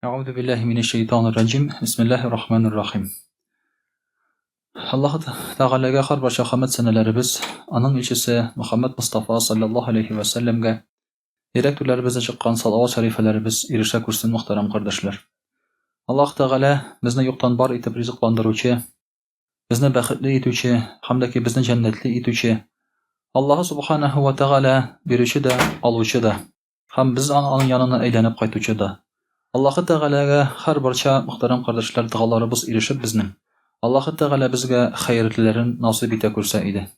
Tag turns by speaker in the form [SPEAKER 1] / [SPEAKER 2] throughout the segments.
[SPEAKER 1] Әгъүзу биллаһи минәш шәйтанир раҗим. Бисмиллаһир рахманир рахим. Аллаһ Тәгаләгә һәрбарча хәмд сәнәләребез, аның илчесе Мөхәммәд Мустафа саллаллаһу алейхи ва сәлләмгә йөрәк түрләребездән чыккан салават шәрифәләребез ирешә күрсен, мөхтәрәм кардәшләр. Аллаһ Тәгалә безне юктан бар итеп ризыкландыручы, безне бәхетле итүче һәм дә ки безне җәннәтле итүче Аллаһ Субханаһу ва Тәгалә бирүче дә, алучы да. Һәм без Аның янына әйләнеп кайтучы да. Аллаһы Тәгаләгә һәрбарча, мөхтәрәм кардәшләр, догаларыбыз ирешеп безнең. Аллаһы Тәгалә безгә хәерлеләрен насыйп итә күрсә иде.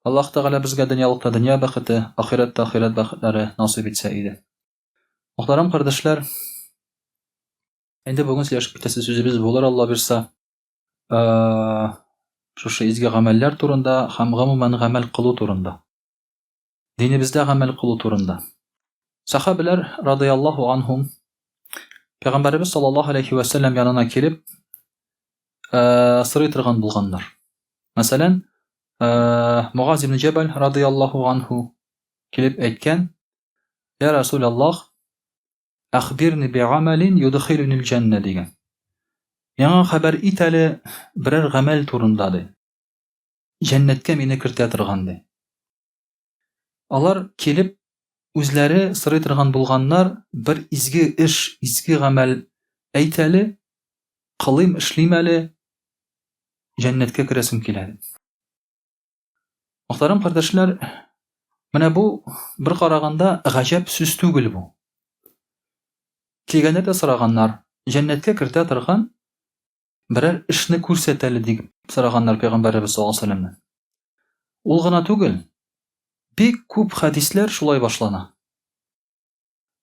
[SPEAKER 1] Аллаһы Тәгалә безгә дөньялыкта дөнья бәхете, ахирәттә ахирәт бәхетләре насыйп итсә иде. Мөхтәрәм кардәшләр, инде бүген сөйләшеп китәсе сүзебез булыр, Алла бирса. Шушы изге гамәлләр турында һәм гомумән гамәл кылу турында. Динебездә гамәл кылу турында. Сахабәләр радыяллаһу анһум Пәйгамбәребез саллаллаһу алейхи ва сәлләм янына килеп, сорый торган булганнар. Мәсәлән, Мугаз ибн Җәбәл радыяллаһу анһу килеп әйткән: "Я Расулаллаһ, әхбирни би'амалин юдхилунил җәннә" дигән. Миңа хәбәр ит әле берәр гамәл турында, ди. Җәннәткә мине кертә торган, ди. Алар килеп, үзләре сорый торган булганнар, бер изге эш, изге гамәл әйт әле, кылыйм, эшлим әле, җәннәткә керәсем килә. Мөхтәрәм кардәшләр, менә бу бер караганда гаҗәп сүз түгел бу. Килгәннәр дә сораганнар, җәннәткә кертә торган Берәр эшне күрсәт әле, дип сораганнар пәйгамбәребез саллаллаһу алейһи вәсәлләмнән. Ул гына түгел, бик күп хәдисләр шулай башлана.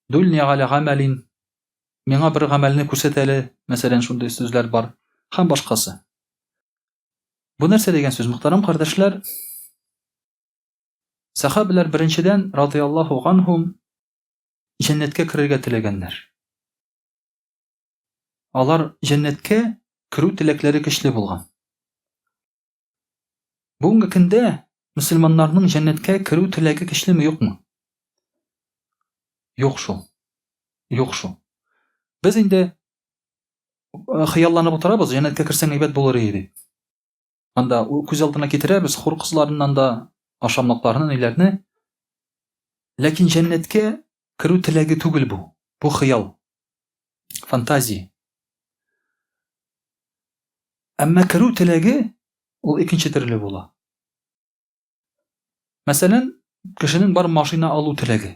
[SPEAKER 1] Дульни аля гамәлин, миңа бер гамәлне күрсәт әле, мәсәлән, шундый сүзләр бар һәм башкасы. Бу нәрсә дигән сүз, мөхтәрәм кардәшләр? Сәхабәләр беренчедән, радияллаһу анһум, җәннәткә керергә теләгәннәр. Алар җәннәткә керү теләкләре көчле булган. Бүгенге көндә мөселманнарның җәннәткә керү теләге көчлеме, юкмы? Юк шул. Юк шул. Без инде э, хыялланып утырабыз, җәннәткә керсәң әйбәт булыр иде дип. Анда күз алдына китерәбез хур кызларыннан да ашамлыкларны, ниләрне. Ләкин җәннәткә керү теләге түгел бу. Бу хыял. Фантазия. Әмма керү теләге ул икенче төрле була. Мәсәлән, кешенең бар машина алу теләге.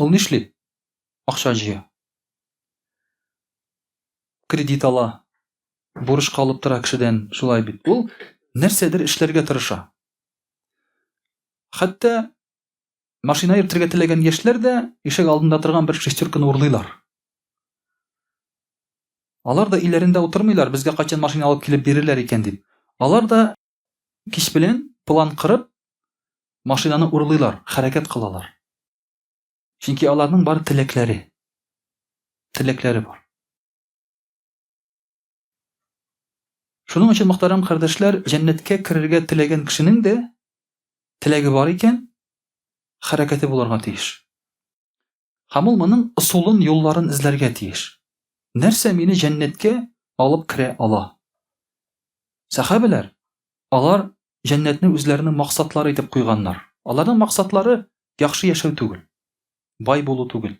[SPEAKER 1] Ул нишли? Акча җыя. Кредит ала. Бурычка алып тора кешедән, шулай бит. Ул нәрсәдер эшләргә тырыша. Хәтта машина йөртергә теләгән яшьләр дә ишек алдында торган бер шестерканы урлыйлар. Алар да өйләрендә утырмыйлар, безгә кайчан машина алып килеп бирерләр икән дип. Алар да кич белән план кырып, машинаны урлыйлар, хәрәкәт кылалар. Чөнки аларның бар теләкләре. Теләкләре бар. Шуның өчен, мөхтәрәм кардәшләр, җәннәткә керергә теләгән кешенең дә теләге бар икән, хәрәкәте булырга тиеш. Һәм ул моның ысулын, юлларын эзләргә тиеш. Нәрсә мине җәннәткә алып керә ала? Сәхабәләр, алар җәннәтне үзләренең максатлары итеп куйганнар. Аларның максатлары яхшы яшәү түгел, бай булу түгел.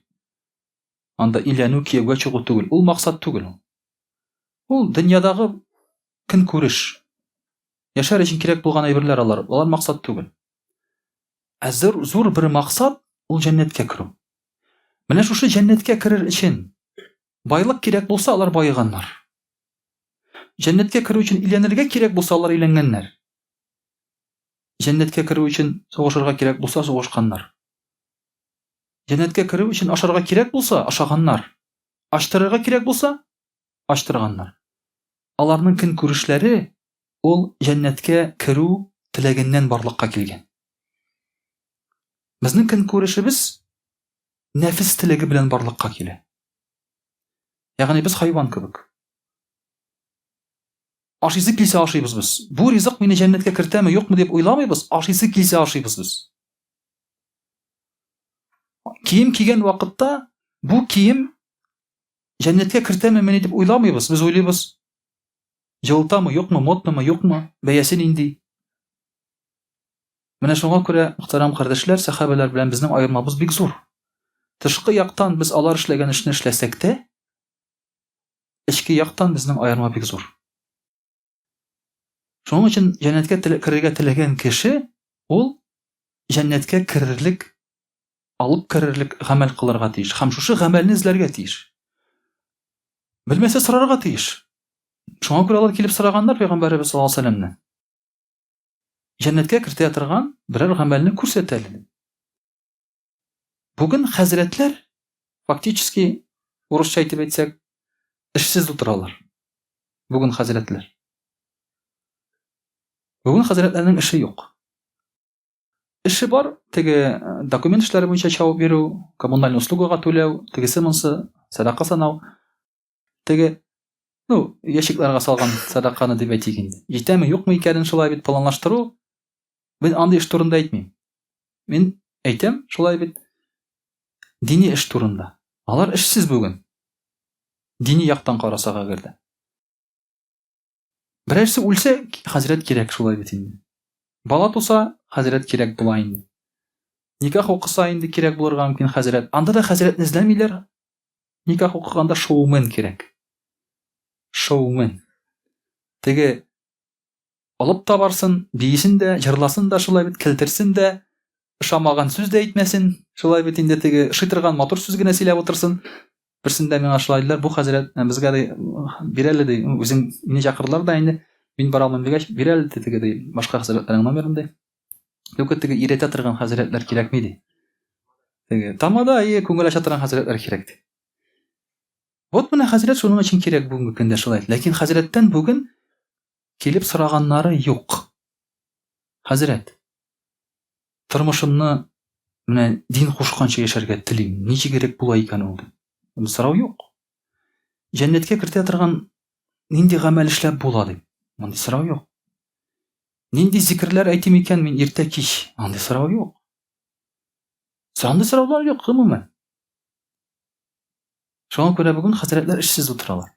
[SPEAKER 1] Анда өйләнү, кияүгә чыгу түгел. Ул максат түгел ул. Ул дөньядагы көнкүреш. Яшәр өчен кирәк булган әйберләр алар. Алар максат түгел. Ә зур, зур бер максат ул җәннәткә керү. Менә шушы җәннәткә керер өчен байлык кирәк булса, алар баеганнар. Җәннәткә керү өчен өйләнергә кирәк булса, алар өйләнгәннәр. Җәннәткә керү өчен сугышырга кирәк булса, сугышканнар. Җәннәткә керү өчен ашарга кирәк булса, ашаганнар. Ачтырырга кирәк булса, ачтырганнар. Аларның көнкүрешләре ул җәннәткә керү теләгеннән барлыкка килгән. Безнең көнкүрешебез нәфес теләге белән барлыкка килә. Ягъни без хайван кебек. Ашыйсы килсә ашыйбыз без. Бу ризык мине җәннәткә кертәме, юкмы дип уйламыйбыз, ашыйсы килсә ашыйбыз без. Кием кигән вакытта бу кием җәннәткә кертәме мени дип уйламыйбыз. Без уйлыйбыз, җылытамы, юкмы, моднымы, юкмы, бәясе нинди. Менә шуңа күрә, мөхтәрәм кардәшләр, сәхабәләр белән безнең аермабыз бик зур. Тышкы яктан без алар эшләгән эшне эшләсәк тә, эчке яктан безнең аерма бик зур. Шуның өчен җәннәткә керергә теләгән кеше ул җәннәткә керерлек, алып керерлек гамәл кылырга тиеш һәм шушы гамәлне эзләргә тиеш. Белмәсә сорарга тиеш. Шуңа күрә алар килеп сораганнар пәйгамбәребез саллаллаһу алейһи ва сәлләмнән. Җәннәткә кертә торган берәр гамәлне күрсәт әле. Бүген хәзрәтләр фактически урысча әйтеп әйтсәк, эшсез утыралар. Бүген хәзрәтләр. Бүген хәзрәтләрнең эше юк. Эше бар, теге э, документ эшләре буенча чабып йөрү, коммунальный услугага түләү, тегесе монсы, сәдака санау. Теге, ну, ящикларга салган сәдаканы дип әйтик инде. Җитәме, юкмы икәнен шулай бит планлаштыру. Мин андый эш турында әйтмим. Мин әйтәм, шулай бит, дини эш турында. Алар эшсез бүген. Дини яктан карасак әгәр дә. Берәрсе үлсә, хәзрәт кирәк шулай бит инде. Бала туса, хәзрәт кирәк була инде. Никах укыса инде кирәк булырга мөмкин хәзрәт. Анда да хәзрәтне эзләмиләр. Никах укыганда шоумен кирәк. Шоумен. Теге алып та барсын, биесен дә, җырласын да шулай бит, келтерсен дә, ошамаган сүз дә әйтмәсен, шулай бит инде теге ошый торган матур сүз генә сөйләп утырсын. Берсендә миңа шулай диделәр, бу хәзрәт э, безгә ди бир әле ди, үзең мине чакырдылар да инде, мин бара алмыйм дигәч, бир әле ди теге ди, башка хәзрәтләрнең номерын ди. Юк, теге өйрәтә торган хәзрәтләр кирәкми ди. Теге тамада и күңел ача торган хәзрәтләр кирәк ди. Вот менә хәзрәт шуның өчен кирәк бүгенге көндә шулай. Ләкин хәзрәттән бүген килеп сораганнары юк. Хәзрәт, тормышымны менә дин кушканча яшәргә телим. Ничегрәк була икән ул дип. Сорау юк. Җәннәткә кертә торган нинди гамәл эшләп була дип. Мондый сорау юк. Нинди зикерләр әйтим икән мин иртә кич? Андый сорау юк. Андый сораулар юк гомумән. Шуңа күрә бүген хәзрәтләр эшсез утыралар.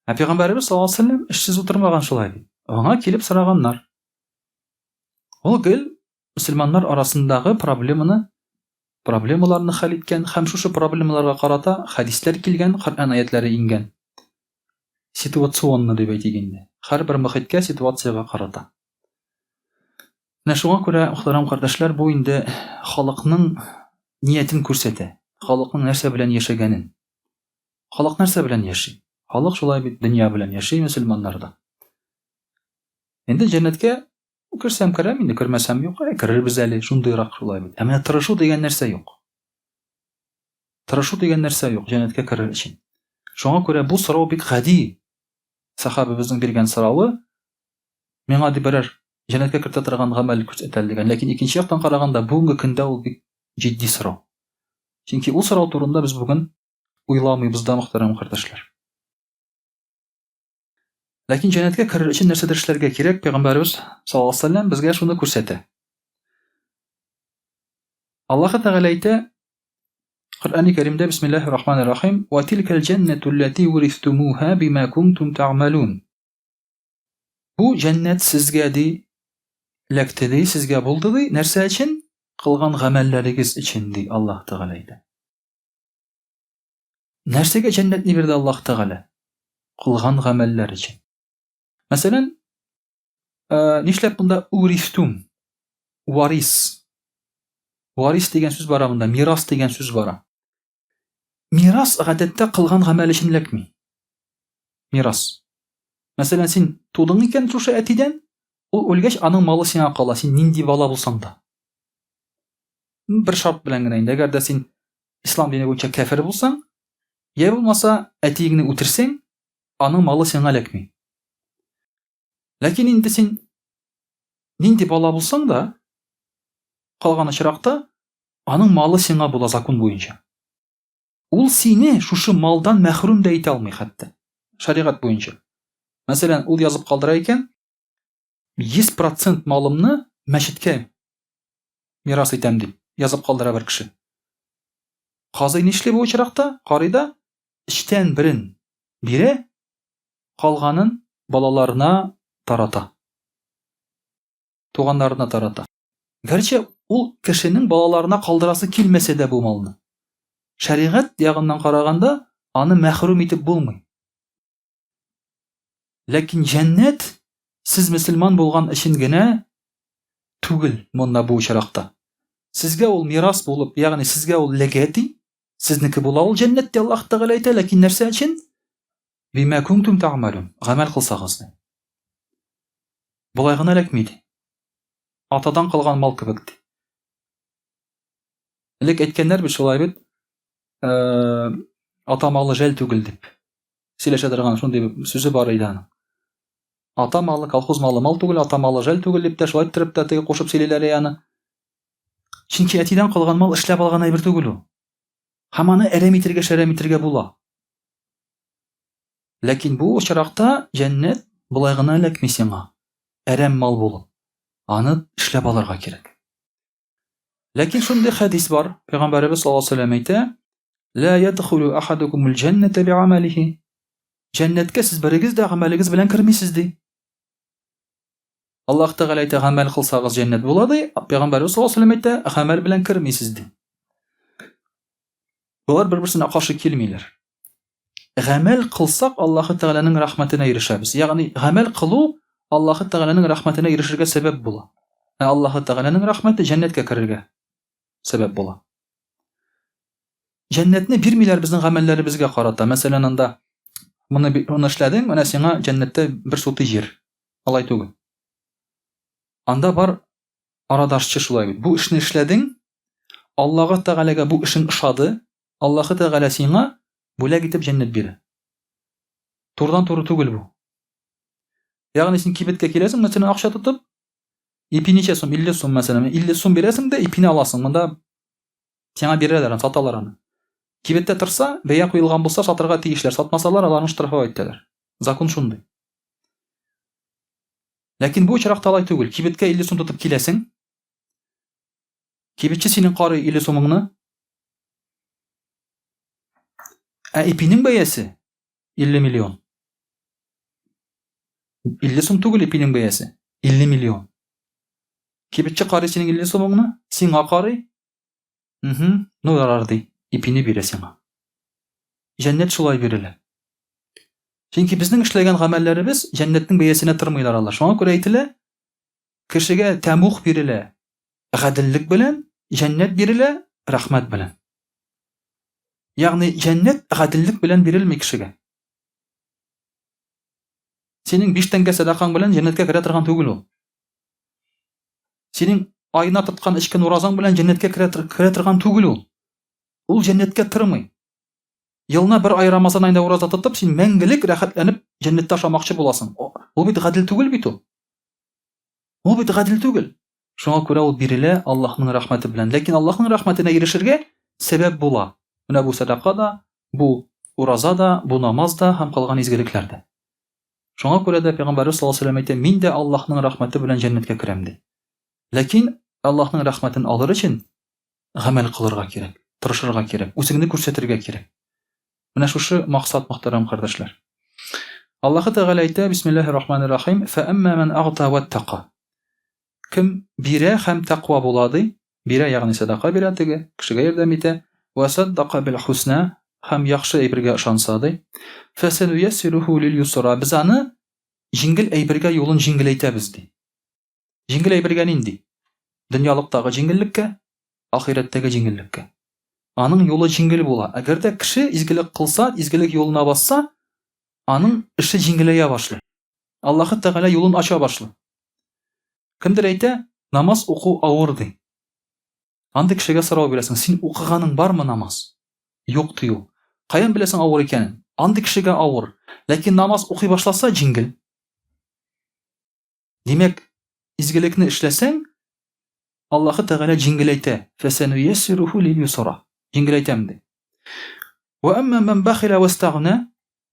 [SPEAKER 1] Ә пәйгамбәребез саллаллаһу алейһи вәсәлләм эшсез утырмаган шулай ди. Аңа килеп сораганнар. Ул гел мөселманнар арасындагы проблеманы проблемаларны хәл иткән һәм шушы проблемаларга карата хәдисләр килгән, Коръән аятләре иңгән. Ситуационно дип әйтик инде. Һәрбер мөхиткә, ситуациягә карата. Менә шуңа күрә, мөхтәрәм кардәшләр, бу инде халыкның ниятен күрсәтә. Халыкның нәрсә белән яшәгәнен. Халык нәрсә белән яши? Халык шулай бит дөнья белән яши мөселманнар да. Инде җәннәткә Керсәм керәм инде, кермәсәм юк, әй керербез әле, шундыйрак шулай бит. Ә менә тырышу дигән нәрсә юк. Тырышу дигән нәрсә юк җәннәткә керер өчен. Шуңа күрә бу сорау бик гади. Сахабебезнең биргән соравы миңа дип берәр җәннәткә кертә торган гамәл күрсәт әле дигән. Ләкин икенче яктан караганда бүгенге көндә ул бик җитди сорау. Чөнки ул сорау турында без бүген уйламыйбыз да, мөхтәрәм кардәшләр. Ләкин җәннәткә керер өчен нәрсәдер эшләргә кирәк, Пәйгамбәребез саллаллаһу алейһи вәсәлләм безгә шуны күрсәтә. Аллаһ Тәгалә әйтә Коръәни Кәримдә Бисмиллаһир Рахманир Рахим Ва тилкәл җәннәту лләти урифтумуха бима кунтум та'малун. Бу җәннәт сезгә ди, эләкте ди, сезгә булды ди, нәрсә өчен? Кылган гамәлләрегез өчен ди Аллаһ Тәгалә әйтә. Нәрсәгә җәннәтне бирде Аллаһ Тәгалә? Кылган гамәлләр өчен. Мәсәлән, э, нишләп монда урифтум? Варис. Варис дигән сүз бара монда, мирас дигән сүз бара. Мирас гадәттә кылган гамәл өчен эләкми. Мирас. Мәсәлән, син тудың икән шушы әтидән, ул үлгәч, аның малы сиңа кала, син нинди бала булсаң да. Бер шарт белән генә инде, әгәр дә син ислам дине буенча кәфер булсаң, я булмаса әтиеңне үтерсәң, аның малы сиңа эләкми. Ләкин инде син нинди бала булсаң да, калган очракта аның малы сиңа була закон буенча. Ул сине шушы малдан мәхрүм дә итә алмый хәтта. Шәригать буенча. Мәсәлән, ул язып калдыра икән, 100% малымны мәчеткә мирас итәм дип язып калдыра бер кеше. Казый нишли бу очракта? Карый да, Өчтән берен бирә, калганын балаларына тарата. Туганнарына тарата. Гәрчә ул кешенең балаларына калдырасы килмәсә дә бу малны. Шәригать ягыннан караганда, аны мәхрүм итеп булмый. Ләкин җәннәт сез мөселман булган өчен генә түгел монда бу очракта. Сезгә ул мирас булып, ягъни сезгә ул ләгә ди, сезнеке була ул җәннәт ди Аллаһ Тәгалә әйтә, ләкин нәрсә өчен? Бима кунтум тәгъмәлүн, гамәл кылсагыз ди. Болай гына эләкми ди. Атадан калган мал кебек ди. Элек әйткәннәр бит шулай бит, э, ата малы жәл түгел дип. Сөйләшә торган шундый сүзе бар иде аның. Ата малы, колхоз малы мал түгел, ата малы жәл түгел дип тә шулай иттереп тә теге кушып сөйлиләр аны. Чөнки әтидән калган мал эшләп алган әйбер түгел ул. Һәм аны әрәм итергә, шәрәм итергә була. Ләкин бу очракта җәннәт болай гына эләкми сиңа. Әрәм мал булып. Аны эшләп алырга кирәк. Ләкин шундый хәдис бар. Пәйгамбәребез саллаллаһу алейһи вәсәлләм әйтә: "Ла ядхулу ахадукумул җәннәтә би'амалихи." Җәннәткә сез берегез дә гамәлегез белән кермисез ди. Аллаһ Тәгалә әйтә, гамәл кылсагыз җәннәт була ди. Пәйгамбәребез саллаллаһу алейһи вәсәлләм әйтә, гамәл белән кермисез ди. Болар бер-берсенә каршы килмиләр. Гамәл кылсак, Аллаһы Тәгаләнең рәхмәтенә ирешәбез. Ягъни гамәл кылу Аллаһы Тәгаләнең рәхмәтенә ирешергә сәбәп була. Ә Аллаһы Тәгаләнең рәхмәте җәннәткә керергә сәбәп була. Җәннәтне бирмиләр безнең гамәлләребезгә карата. Мәсәлән, анда моны моны эшләдең, менә сиңа җәннәттә бер сутый җир. Алай түгел. Анда бар арадашчы шулай бит. Бу эшне эшләдең, Аллаһы Тәгаләгә бу эшең ошады, Аллаһы Тәгалә сиңа бүләк итеп җәннәт бирә. Турыдан-туры түгел бу. Ягъни син кибеткә киләсең, мәсәлән, акча тотып, ипи ничә сум? 50 сум, мәсәлән. 50 сум бирәсең дә ипине аласың. Монда сиңа бирәләр, аны саталар аны. Кибеттә торса, бәя куелган булса, сатырга тиешләр. Сатмасалар, аларны штрафовать итәләр. Закон шундый. Ләкин бу очракта алай түгел. Кибеткә 50 сум тотып киләсең, Кибетче синең карый 50 сумыңны. Ә ипинең бәясе 50 миллион. 50 сум түгел ипинең бәясе, 50 миллион. Кибетче карый синең 50 сумыңны, сиңа карый. Угу, ну ярар ди, ипине бирә сиңа. Җәннәт шулай бирелә. Чөнки безнең эшләгән гамәлләребез җәннәтнең бәясенә тормыйлар алар. Шуңа күрә әйтелә, Кешегә тәмуг бирелә гаделлек белән, җәннәт бирелә рәхмәт белән. Ягъни җәннәт гаделлек белән бирелми кешегә. Синең биш тәңкә сәдакаң белән җәннәткә керә торган түгел ул. Синең айна тоткан эчкен уразаң белән җәннәткә керә, керә торган түгел ул. Ул җәннәткә тормый. Елына бер ай Рамазан аенда ураза тотып, син мәңгелек рәхәтләнеп җәннәттә ашамакчы буласың. Ул бит гадел түгел бит ул. Ул бит гадел түгел. Шуңа күрә ул бирелә Аллаһның рәхмәте белән. Ләкин Аллаһның рәхмәтенә ирешергә сәбәп була. Менә бу сәдака да, бу ураза да, бу намаз да һәм калган изгелекләр дә. Шуңа күрә дә Пәйгамбәрбез саллаллаһу алейһи ва сәлләм әйтә, мин дә Аллаһның рәхмәте белән җәннәткә керәм ди. Ләкин Аллаһның рәхмәтен алыр өчен гамәл кылырга кирәк, тырышырга кирәк, үзеңне күрсәтергә кирәк. Менә шушы максат, мөхтәрәм кардәшләр. Аллаһы Тәгалә әйтә, Бисмиллаһир Рахманир Рахим, "Фә әмма ман агта ваттака". Кем бирә һәм тәкъва була ди, бирә, ягъни сәдака бирә теге, кешегә ярдәм итә, ва саддака бил хусна һәм яхшы әйбергә ышанса ди, фәсәнуяссируху лил юсра. Без аны җиңел әйбергә юлын җиңеләйтәбез ди. Җиңел әйбергә нинди? Дөньялыктагы җиңеллеккә, ахирәттәге җиңеллеккә. Аның юлы җиңел була. Әгәр дә кеше изгелек кылса, изгелек юлына басса, аның эше җиңеләя башлый. Аллаһы Тәгалә юлын ача башлый. Кемдер әйтә, намаз уку авыр ди. Андый кешегә сорау бирәсең, син укыганың бармы намаз? Юк ди ул. Каян беләсең авыр икәнен? Андый кешегә авыр. Ләкин намаз укый башласа, җиңел. Димәк, изгелекне эшләсәң, Аллаһы Тәгалә җиңеләйтә. Фәсәнуяссируху лил-юсра. Җиңеләйтәм ди. Ва әмма ман бахила вастагна,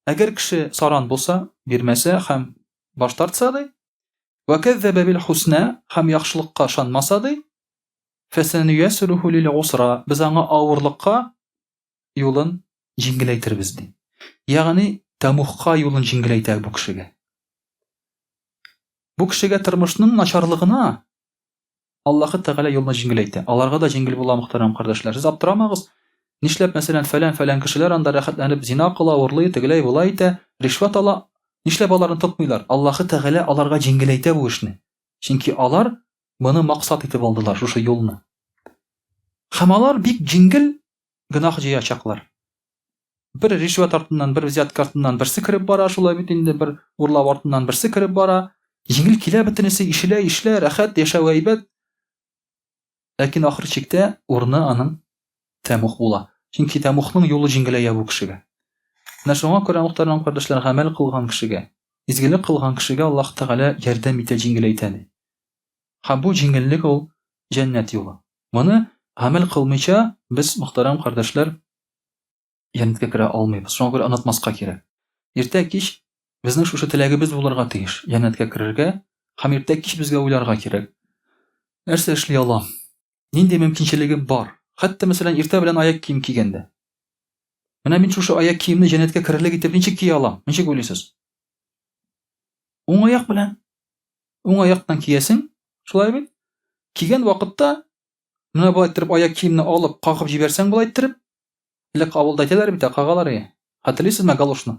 [SPEAKER 1] әгәр кеше саран булса, бирмәсә һәм баш тартса ди, ва кәззәбә бил хусна һәм яхшылыкка ышанмаса ди, фәсәнуяссируху лил-усра. Без аңа авырлыкка юлын җиңеләйтербез ди. Ягъни тәмухка юлын җиңеләйтә бу кешегә. Бу кешегә тормышның начарлыгына Аллаһы Тәгалә юлны җиңеләйтә. Аларга да җиңел була, мөхтәрәм кардәшләр. Сез аптырамагыз. Нишләп, мәсәлән, фәлән-фәлән кешеләр анда рәхәтләнеп зина кыла, урлый, тегеләй, болай итә, ришвәт ала. Нишләп аларны тотмыйлар? Аллаһы Тәгалә аларга җиңеләйтә бу эшне. Чөнки алар моны максат итеп алдылар, шушы юлны. Һәм алар бик җиңел гөнаһ җыячаклар. Бер ришвәт артыннан, бер взятка артыннан берсе кереп бара, шулай бит инде, бер урлау артыннан берсе кереп бара. Җиңел килә бөтенесе, ишелә, ишелә, рәхәт, яшәү әйбәт. Ләкин ахыр чиктә урыны аның тәмух була. Чөнки тәмухның юлы җиңеләя бу кешегә. Менә шуңа күрә, мөхтәрәм кардәшләр, гамәл кылган кешегә, изгелек кылган кешегә Аллаһ Тәгалә ярдәм итә, җиңеләйтә ди. Һәм бу җиңеллек ул җәннәт юлы. Моны гамәл кылмыйча без, мөхтәрәм кардәшләр, җәннәткә керә алмыйбыз. Шуңа күрә онытмаска кирәк. Иртә кич безнең шушы теләгебез булырга тиеш, җәннәткә керергә һәм иртә кич безгә уйларга кирәк. Нәрсә эшли алам? Нинди мөмкинчелегем бар? Хәтта, мәсәлән, иртә белән аяк кием кигәндә. Менә мин шушы аяк киемне җәннәткә керерлек итеп ничек кия алам? Ничек уйлыйсыз? Уң аяк белән. Уң аяктан киясең, шулай бит? Кигән вакытта менә болай иттереп аяк киемне алып, кагып җибәрсәң болай иттереп, элек авылда әйтәләр бит, кагалар ие. Хәтерлисезме галошны?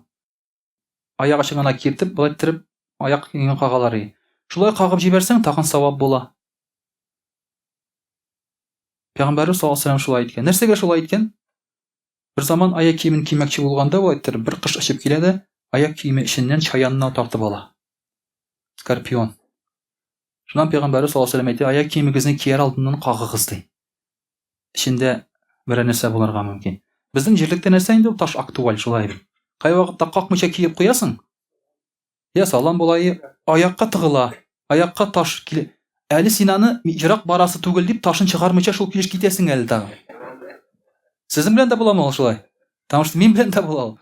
[SPEAKER 1] Аяк очын гына киертеп, болай иттереп аяк киемен кагалар ие. Шулай кагып җибәрсәң, тагын савап була. Пәйгамбәрбез саллаллаһу алейһи вәсәлләм шулай әйткән. Нәрсәгә шулай әйткән? Бер заман аяк киемен кимәкче булганда, болай иттереп, бер кыш очып килә дә, аяк киеме эченнән чаянны тартып ала. Скорпион. Шуннан пәйгамбәрбез саллаллаһу алейһи вәсәлләм әйтә, аяк киемегезне кияр алдыннан кагыгыз ди. Эчендә берәр нәрсә булырга мөмкин. Безнең җирлектә нәрсә инде ул таш актуаль шулай бит. Кайвакытта какмыйча киеп куясың, Я салам була, аякка тыгыла, аякка таш килә. Әле син аны ерак барасы түгел дип ташын чыгармыйча шул килеш китәсең әле тагын. Сезнең белән дә буламы ул шулай? Потому что мин белән дә була ул.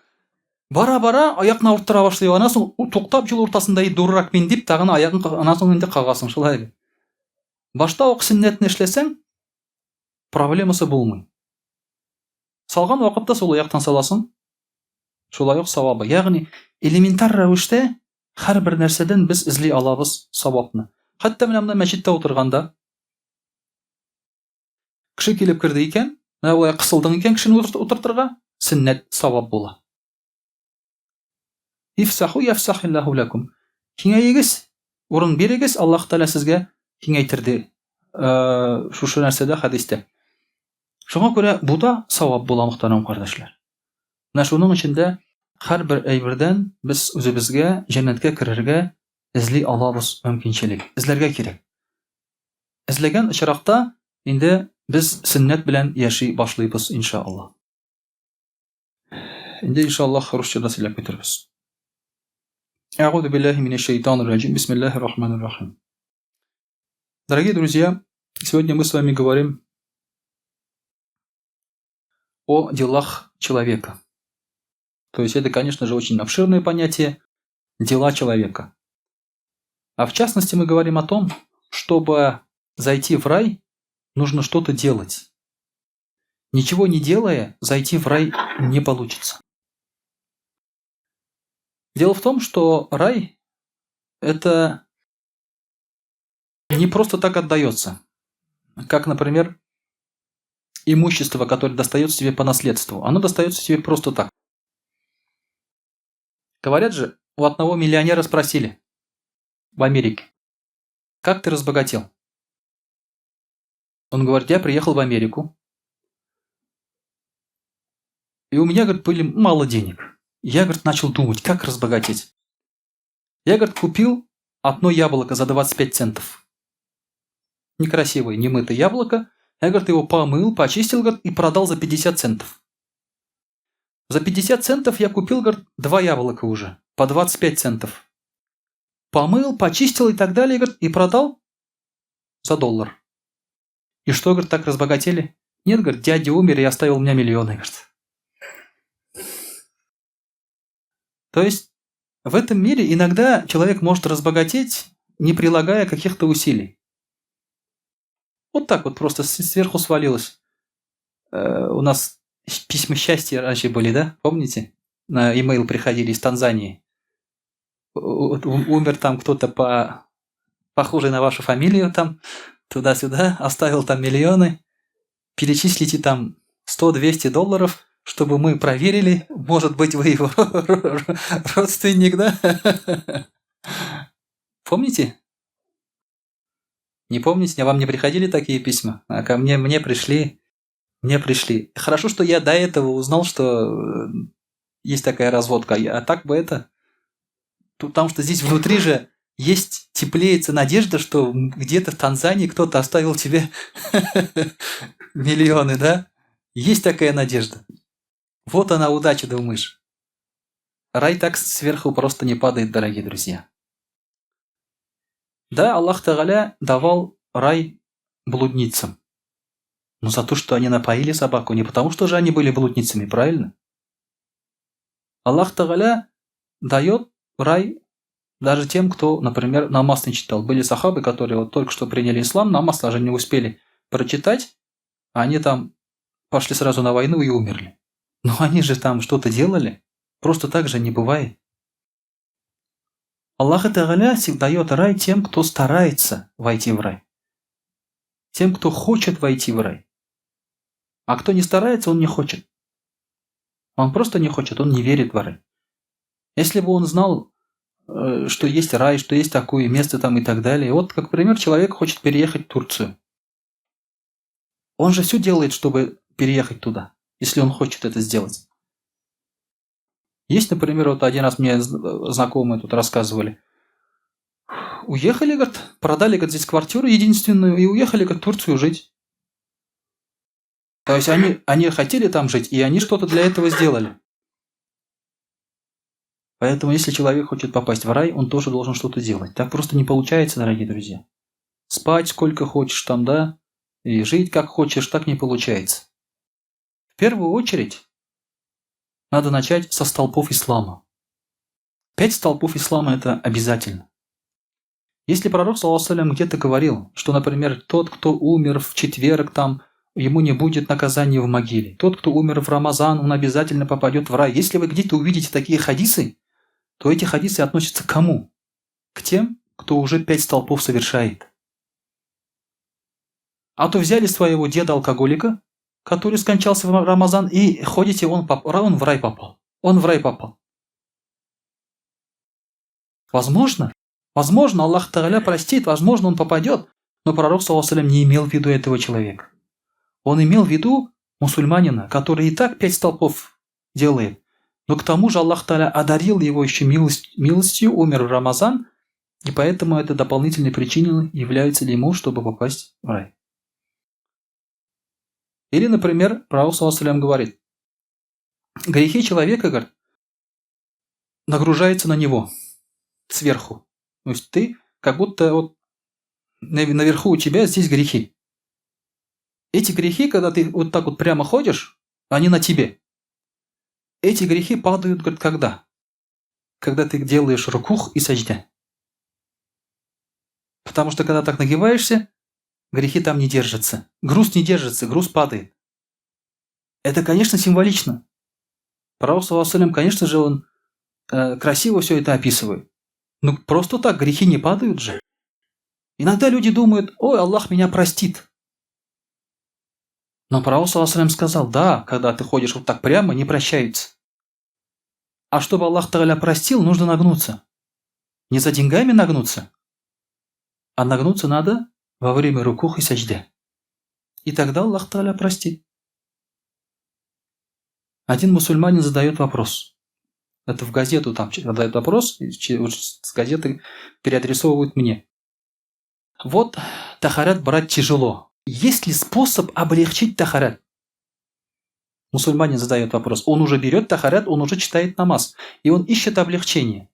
[SPEAKER 1] Бара-бара аякны авырттыра башлый, аннан соң туктап юл уртасында и дурак мин дип тагын аягын аннан соң инде кагасың шулай бит. Башта ук сөннәтне эшләсәң, проблемасы булмый. Салган вакытта сул яктан саласың, шулай ук савабы. Ягъни элементар рәвештә һәрбер нәрсәдән без эзли алабыз савапны. Хәтта менә монда мәчеттә утырганда кеше килеп керде икән, менә болай кысылдың икән кешене утыртырга, сөннәт савап була. Ифсаху яфсахиллаху лакум. Киңәегез, урын бирегез, Аллаһ Тәгалә сезгә киңәйтер ди. Э, шушы нәрсәдә хәдистә. Шуңа күрә бу да савап була, мөхтәрәм кардәшләр. Менә шуның өчен дә һәрбер әйбердән без үзебезгә җәннәткә керергә эзли алабыз мөмкинчелек. Эзләргә кирәк. Эзләгән очракта инде без сөннәт белән яши башлыйбыз, иншаллаһ. Инде иншаллаһ русча да сөйләп китербез. Әгъузу биллаһи минәш шайтанир раҗим. Бисмиллаһир рахманир рахим. Дорогие друзья, сегодня мы с вами говорим о делах человека. То есть это, конечно же, очень обширное понятие дела человека. А в частности мы говорим о том, чтобы зайти в рай, нужно что-то делать. Ничего не делая, зайти в рай не получится. Дело в том, что рай – это не просто так отдается. Как, например, имущество, которое достается тебе по наследству. Оно достается тебе просто так. Говорят же, у одного миллионера спросили в Америке, как ты разбогател? Он говорит, я приехал в Америку, и у меня, говорит, были мало денег. Я, говорит, начал думать, как разбогатеть. Я, говорит, купил одно яблоко за 25 центов. Некрасивое, немытое яблоко. Я, говорит, его помыл, почистил, говорит, и продал за 50 центов. За 50 центов я купил, говорит, два яблока уже, по 25 центов. Помыл, почистил и так далее, говорит, и продал за доллар. И что, говорит, так разбогатели? Нет, говорит, дядя умер и оставил мне миллионы, говорит. То есть в этом мире иногда человек может разбогатеть, не прилагая каких-то усилий. Вот так вот просто сверху свалилось. У нас письма счастья раньше были, да? Помните? На e-mail приходили из Танзании. Умер там кто-то похожий на вашу фамилию там, туда-сюда, оставил там миллионы. Перечислите там 100-200 долларов, чтобы мы проверили, может быть, вы его родственник, да? Помните? Не помните? А вам не приходили такие письма? А ко мне, мне пришли. Мне пришли. Хорошо, что я до этого узнал, что есть такая разводка. А так бы это... Потому что здесь внутри же есть, теплеется надежда, что где-то в Танзании кто-то оставил тебе миллионы, да? Есть такая надежда. Вот она удача, думаешь. Рай так сверху просто не падает, дорогие друзья. Да, Аллах Тагаля давал рай блудницам. Но за то, что они напоили собаку, не потому что же они были блудницами, правильно? Аллах Тагаля дает рай даже тем, кто, например, намаз не читал. Были сахабы, которые вот только что приняли ислам, намаз даже не успели прочитать, а они там пошли сразу на войну и умерли. Но они же там что-то делали. Просто так же не бывает. Аллах Тагаля дает рай тем, кто старается войти в рай. Тем, кто хочет войти в рай. А кто не старается, он не хочет. Он просто не хочет, он не верит в рай. Если бы он знал, что есть рай, что есть такое место там и так далее. Вот, как пример, человек хочет переехать в Турцию. Он же все делает, чтобы переехать туда, если он хочет это сделать. Есть, например, вот один раз мне знакомые тут рассказывали. Уехали, говорит, продали, говорит, здесь квартиру единственную и уехали, говорит, в Турцию жить. То есть они хотели там жить, и они что-то для этого сделали. Поэтому, если человек хочет попасть в рай, он тоже должен что-то делать. Так просто не получается, дорогие друзья. Спать сколько хочешь там, да, и жить как хочешь, так не получается. В первую очередь, надо начать со столпов ислама. 5 столпов ислама – это обязательно. Если пророк, саллаллаху алейхи ва саллям, где-то говорил, что, например, тот, кто умер в четверг, там, ему не будет наказания в могиле. Тот, кто умер в Рамазан, он обязательно попадет в рай. Если вы где-то увидите такие хадисы, то эти хадисы относятся к кому? К тем, кто уже 5 столпов совершает. А то взяли своего деда-алкоголика, который скончался в Рамазан, и ходите, он в рай попал. Он в рай попал. Возможно, Аллах Тагаля простит, возможно, он попадет, но пророк, саллаллаху алейхи ва саллям, не имел в виду этого человека. Он имел в виду мусульманина, который и так 5 столпов делает. Но к тому же Аллах Тааля одарил его еще милостью, умер в Рамазан, и поэтому это дополнительной причиной является ли ему, чтобы попасть в рай. Или, например, пророк, саллаллаху алейхи ва саллям, говорит, грехи человека, говорит, нагружаются на него сверху. То есть ты как будто вот наверху у тебя здесь грехи. Эти грехи, когда ты вот так вот прямо ходишь, они на тебе. Эти грехи падают, говорит, когда? Когда ты делаешь рукух и сажда. Потому что когда так нагибаешься, грехи там не держатся. Груз не держится, груз падает. Это, конечно, символично. Пророк, саллаллаху алейхи ва саллям, конечно же, он красиво все это описывает. Но просто так грехи не падают же. Иногда люди думают, ой, Аллах меня простит. Но пророк, саллаллаху алейхи ва саллям, сказал, да, когда ты ходишь вот так прямо, не прощаются. А чтобы Аллах Тааля простил, нужно нагнуться. Не за деньгами нагнуться, а нагнуться надо во время рукух и сажды. И тогда Аллах Тааля простит. Один мусульманин задает вопрос. Это в газету там задает вопрос, с газеты переадресовывают мне. Вот тахарат брать тяжело. Есть ли способ облегчить тахарат? Мусульманин задает вопрос. Он уже берет тахарат, он уже читает намаз. И он ищет облегчение.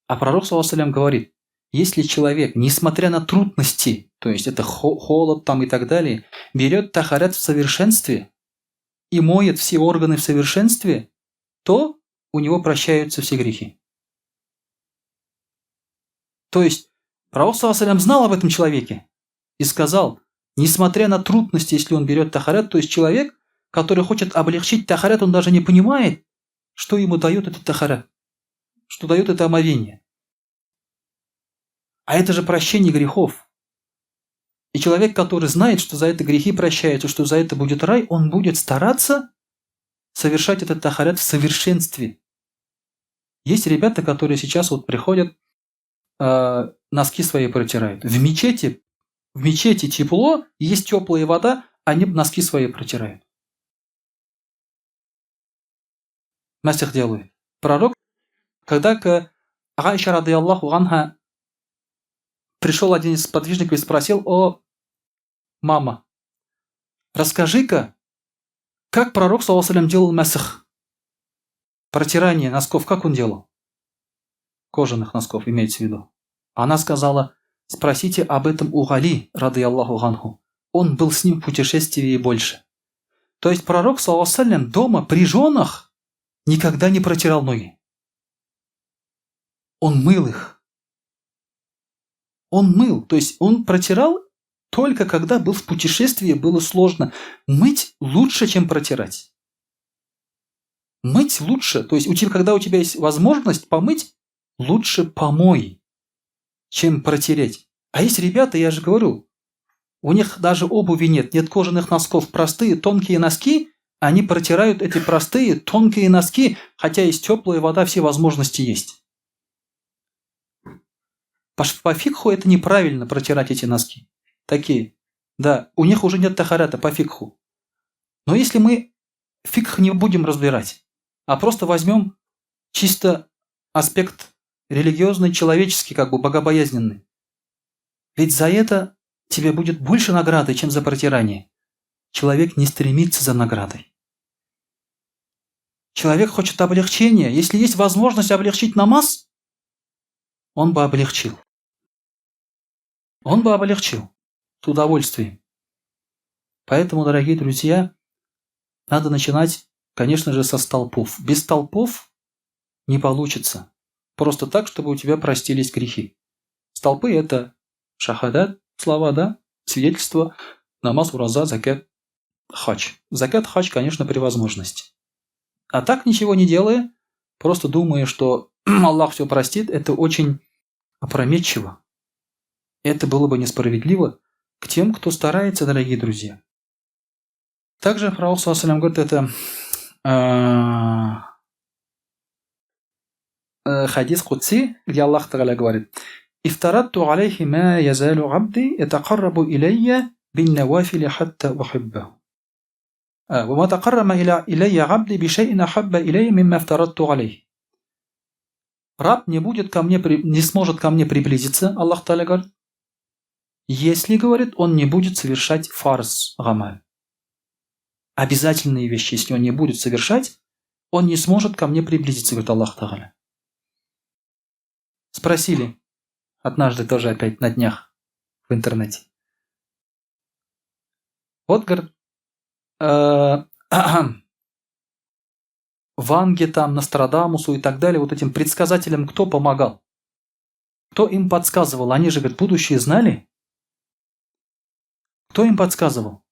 [SPEAKER 1] А пророк, саллаллаху алейхи ва саллям, говорит, если человек, несмотря на трудности, то есть это холод там и так далее, берет тахарат в совершенстве и моет все органы в совершенстве, то у него прощаются все грехи. То есть пророк, саллаллаху алейхи ва саллям, знал об этом человеке и сказал, несмотря на трудности, если он берет тахарат, то есть человек, который хочет облегчить тахарат, он даже не понимает, что ему дает этот тахарат, что дает это омовение. А это же прощение грехов. И человек, который знает, что за это грехи прощаются, что за это будет рай, он будет стараться совершать этот тахарат в совершенстве. Есть ребята, которые сейчас вот приходят, носки свои протирают. В мечети тепло, есть теплая вода, они носки свои протирают. Мәсех делают. Пророк, когда к Аиша رضي الله عنها пришел один из сподвижников и спросил: «О, мама, расскажи-ка, как пророк, صلى الله, делал мәсех? Протирание носков, как он делал?» Кожаных носков имеется в виду. Она сказала: «Спросите об этом у Али, رضي الله عنه. Он был с ним в путешествии больше». То есть пророк, صلى الله, дома при женах никогда не протирал ноги. Он мыл их. Он мыл, то есть он протирал, только когда был в путешествии, было сложно. Мыть лучше, чем протирать. Мыть лучше. То есть у тебя, когда у тебя есть возможность помыть, лучше помой, чем протереть. А есть ребята, я же говорю, у них даже обуви нет, нет кожаных носков, простые тонкие носки, они протирают эти простые тонкие носки, хотя есть теплая вода, все возможности есть. По фикху это неправильно, протирать эти носки. Такие. Да, у них уже нет тахарата по фикху. Но если мы фикх не будем разбирать, а просто возьмем чисто аспект религиозный, человеческий, как бы богобоязненный. Ведь за это тебе будет больше награды, чем за протирание. Человек не стремится за наградой. Человек хочет облегчения. Если есть возможность облегчить намаз, он бы облегчил. Он бы облегчил с удовольствием. Поэтому, дорогие друзья, надо начинать, конечно же, со столпов. Без столпов не получится. Просто так, чтобы у тебя простились грехи. Столпы – это шахадат, слова, да, свидетельство, намаз, ураза, закят, хадж. Закят, хадж, конечно, при возможности. А так, ничего не делая, просто думая, что Аллах все простит, это очень опрометчиво. Это было бы несправедливо к тем, кто старается, дорогие друзья. Также Пророк صلى говорит, это хадис قدسي, где Аллах تعالى говорит: «افترضت عليه ما يزال عبدي يتقرب إلي بالنوافل حتى أحبه. وما تقرب إلي عبدي بشيء أحب إلي مما افترضت عليه». Раб не будет ко мне, не сможет ко мне приблизиться, Аллах تعالى говорит, если, говорит, он не будет совершать фарз гамаль. Обязательные вещи, если он не будет совершать, он не сможет ко мне приблизиться, говорит Аллах تعالى. Спросили однажды тоже опять на днях в интернете. Вот, говорит, Ванге там, Нострадамусу и так далее, вот этим предсказателям кто помогал? Кто им подсказывал? Они же, говорит, будущее знали. Кто им подсказывал?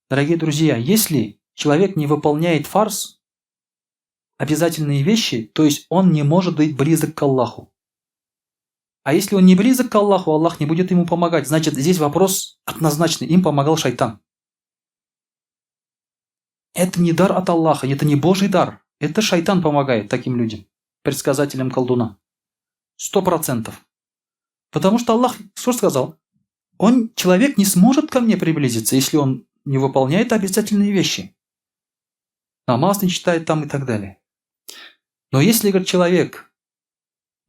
[SPEAKER 1] Дорогие друзья, если человек не выполняет фарз, обязательные вещи, то есть он не может быть близок к Аллаху. А если он не близок к Аллаху, Аллах не будет ему помогать. Значит, здесь вопрос однозначный. Им помогал шайтан. Это не дар от Аллаха, это не Божий дар. Это шайтан помогает таким людям, предсказателям, колдунам. 100%. Потому что Аллах что сказал? Он, человек, не сможет ко мне приблизиться, если он не выполняет обязательные вещи. Намаз не читает там и так далее. Но если, говорит, человек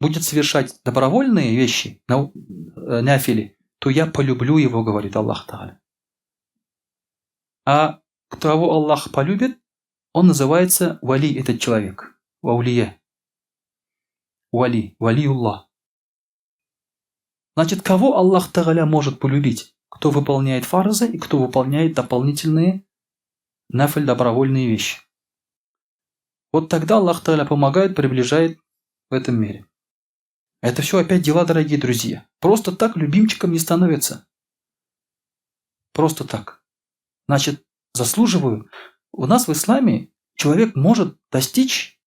[SPEAKER 1] будет совершать добровольные вещи, نافلة, то я полюблю его, говорит Аллах تعالى. А кого Аллах полюбит, он называется вали, этот человек. أولياء. Вали, ولي الله. Значит, кого Аллах تعالى может полюбить? Кто выполняет фарзы и кто выполняет дополнительные نفل, добровольные вещи. Вот тогда Аллах تعالى помогает, приближает в этом мире. Это все опять дела, дорогие друзья. Просто так любимчиком не становится. Просто так. Значит, Заслуживаю. У нас в исламе человек может достичь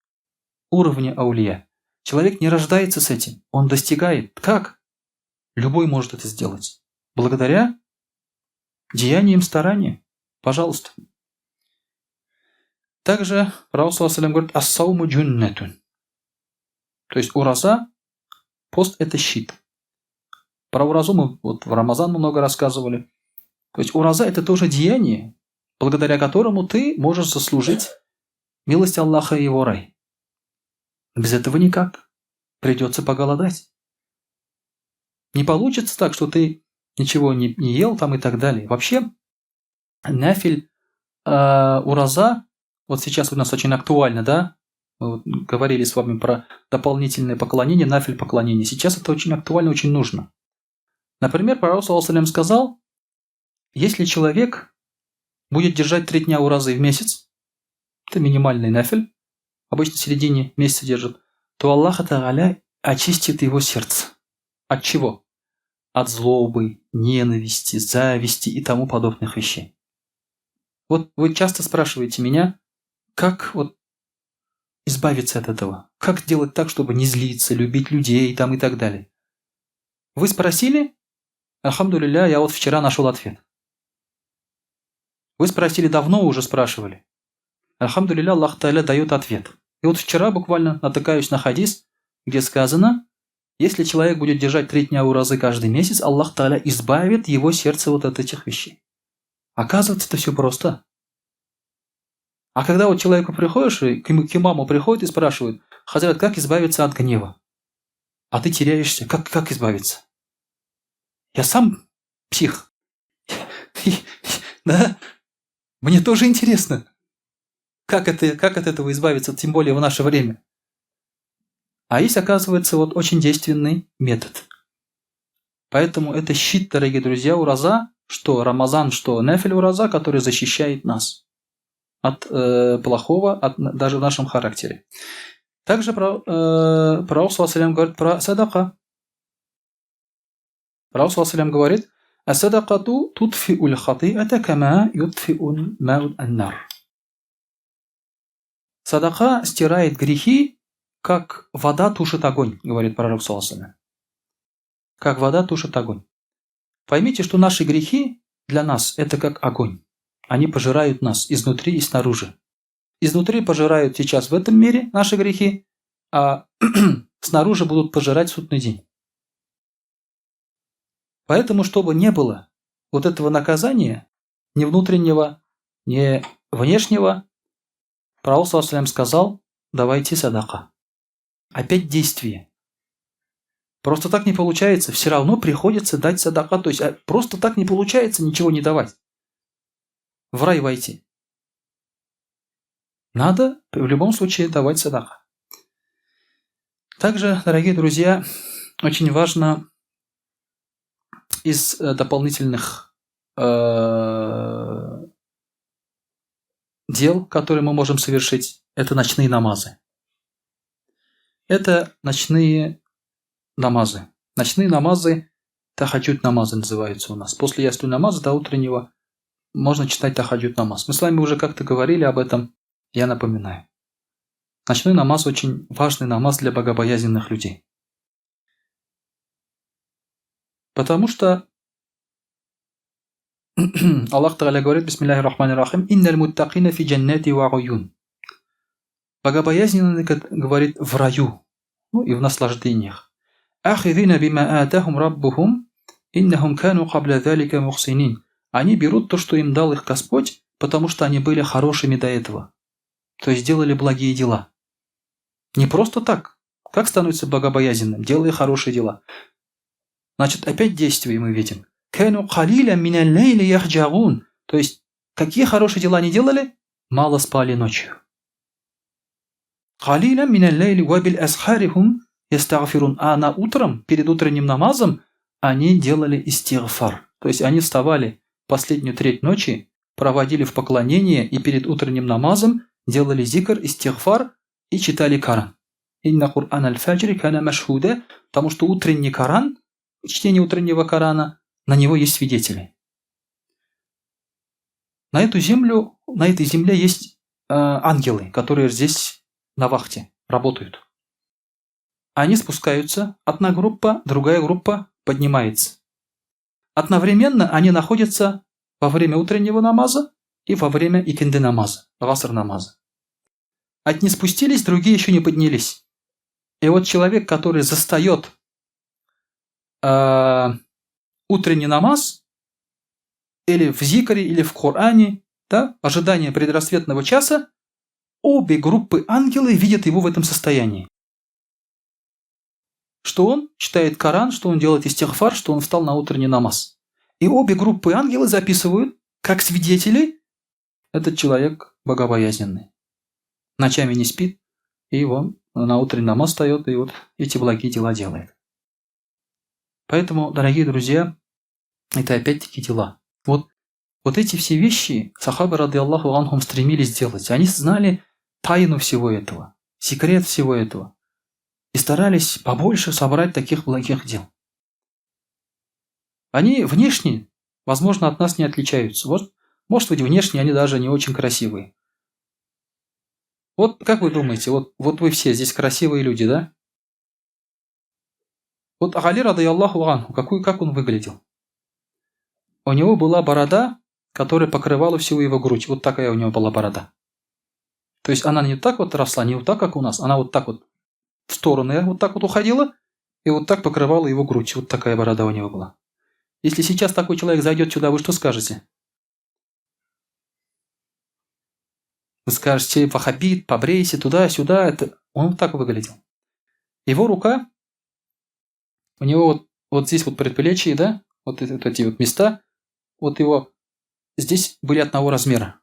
[SPEAKER 1] уровня аулия. Человек не рождается с этим, он достигает. Как? Любой может это сделать. Благодаря деяниям, стараниям. Пожалуйста. Также Пророк говорит, «Ассауму джуннатун». То есть ураза, пост – это щит. Про уразу мы вот в Рамазан много рассказывали. То есть ураза – это тоже деяние, благодаря которому ты можешь заслужить милость Аллаха и его рай. Без этого никак. Придется поголодать. Не получится так, что ты ничего не ел там и так далее. Вообще, нафиль ураза, вот сейчас у нас очень актуально, да? Мы вот говорили с вами про дополнительное поклонение, нафиль поклонение. Сейчас это очень актуально, очень нужно. Например, пророк саллаллаху сказал, если человек будет держать 3 дня уразы в месяц, это минимальный нафиль, обычно в середине месяца держит, то Аллах Тагаля очистит его сердце. От чего? От злобы, ненависти, зависти и тому подобных вещей. Вот вы часто спрашиваете меня, как вот избавиться от этого? Как делать так, чтобы не злиться, любить людей там и так далее? Вы спросили? Альхамдулилля, я вот вчера нашел ответ. Вы спросили, давно уже спрашивали. Альхамдулилля, Аллах Тааля дает ответ. И вот вчера буквально натыкаюсь на хадис, где сказано, если человек будет держать 3 дня уразы каждый месяц, Аллах Тааля избавит его сердце вот от этих вещей. Оказывается, это все просто. А когда вот человеку приходишь, и к имаму приходит и спрашивают, хазрат, как избавиться от гнева? А ты теряешься, как избавиться? Я сам псих. Да? Мне тоже интересно, как от этого избавиться, тем более в наше время. А есть, оказывается, вот очень действенный метод. Поэтому это щит, дорогие друзья, ураза, что Рамазан, что нефель ураза, который защищает нас от плохого, даже в нашем характере. Также пророк говорит про садака. Пророк говорит: «الصدقة تطفئ الخطيئة كما يطفئ الماء النار». Садака стирает грехи, как вода тушит огонь, говорит пророк саллаллаху. Как вода тушит огонь. Поймите, что наши грехи для нас – это как огонь. Они пожирают нас изнутри и снаружи. Изнутри пожирают сейчас в этом мире наши грехи, а снаружи будут пожирать судный день. Поэтому, чтобы не было вот этого наказания, ни внутреннего, ни внешнего, Пророк сказал, давайте садака. Опять действие. Просто так не получается, все равно приходится дать садака. То есть просто так не получается ничего не давать. В рай войти. Надо в любом случае давать садака. Также, дорогие друзья, очень важно из дополнительных дел, которые мы можем совершить, это ночные намазы. Это ночные намазы. Ночные намазы, тахаджуд намазы называются у нас. После ясту намаза до утреннего можно читать тахаджуд намаз. Мы с вами уже как-то говорили об этом, я напоминаю. Ночной намаз очень важный намаз для богобоязненных людей. Потому что Аллах Тагаля говорит, بسم الله الرحمن الرحيم, «إن المتقين في جنات وعيون». Богобоязненные, говорит, в раю, ну и в наслаждениях. آخذين بما آتاهم ربهم، إنهم كانوا قبل ذلك محسنين. Они берут то, что им дал их Господь, потому что они были хорошими до этого. То есть делали благие дела. Не просто так. Как становится богобоязненным? Делая хорошие дела. Значит, опять действие мы видим. كانوا قليلا من الليل يهجعون. То есть, какие хорошие дела они делали? Мало спали ночью. قليلا من الليل وبالأسحار هم يستغفرون. А на утром, перед утренним намазом, они делали истигфар. То есть они вставали последнюю треть ночи, проводили в поклонение и перед утренним намазом делали зикр, истигфар и читали Коран. إن قرآن الفجر كان مشهودا, потому что утренний Коран, чтение утреннего Корана, на него есть свидетели. На эту землю, на этой земле есть ангелы, которые здесь на вахте работают. Они спускаются, одна группа, другая группа поднимается. Одновременно они находятся во время утреннего намаза и во время икинды намаза, гаср намаза. Одни спустились, другие еще не поднялись. И вот человек, который застает утренний намаз, или в зикре, или в Коране, да, ожидание предрассветного часа, обе группы ангелы видят его в этом состоянии. Что он читает Коран, что он делает истигфар, что он встал на утренний намаз. И обе группы ангелы записывают, как свидетели, этот человек богобоязненный. Ночами не спит, и он на утренний намаз встает, и вот эти благие дела делает. Поэтому, дорогие друзья, это опять-таки дела. Вот эти все вещи сахабы, рады Аллаху анхум, стремились делать. Они знали тайну всего этого, секрет всего этого. И старались побольше собрать таких благих дел. Они внешне, возможно, от нас не отличаются. Вот, может быть, внешне они даже не очень красивые. Вот как вы думаете, вот вы все здесь красивые люди, да? Вот Али, рады Аллаху анху, как он выглядел? У него была борода, которая покрывала всю его грудь. Вот такая у него была борода. То есть она не так вот росла, не вот так, как у нас, она вот так вот в стороны вот так вот уходила и вот так покрывала его грудь. Вот такая борода у него была. Если сейчас такой человек зайдет сюда, вы что скажете? Вы скажете, вахабит, побрейся, туда-сюда. Это... Он вот так выглядел. Его рука, у него вот здесь вот предплечье, да, вот эти вот места, вот его здесь были одного размера.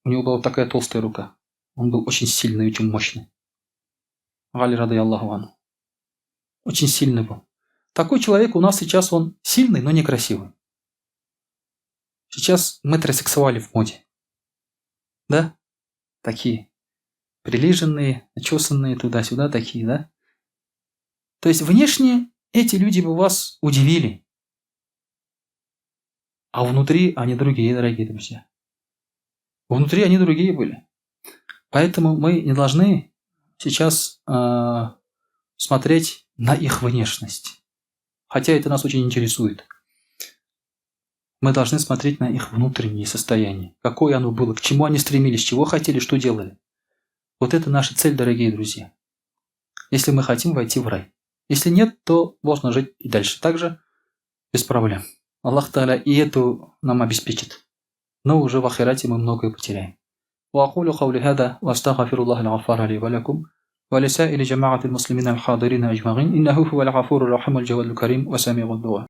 [SPEAKER 1] У него была вот такая толстая рука. Он был очень сильный, очень мощный. Гали рады Аллаху анху. Очень сильный был. Такой человек у нас сейчас, он сильный, но некрасивый. Сейчас метросексуали в моде. Да? Такие. Прилиженные, начесанные туда-сюда, такие, да? То есть внешне эти люди бы вас удивили. А внутри они другие, дорогие друзья. Внутри они другие были. Поэтому мы не должны сейчас смотреть на их внешность. Хотя это нас очень интересует. Мы должны смотреть на их внутреннее состояние. Какое оно было, к чему они стремились, чего хотели, что делали. Вот это наша цель, дорогие друзья. Если мы хотим войти в рай. Если нет, то можно жить и дальше так же, без проблем. Аллах Тааля и эту нам обеспечит. Но уже в ахирате мы многое потеряем. وأقول قولي هذا وأستغفر الله الغفار لي ولكم ولسائر جماعة المسلمين الحاضرين أجمعين إنه هو الغفور الرحيم الجواد الكريم وسميع الدعاء.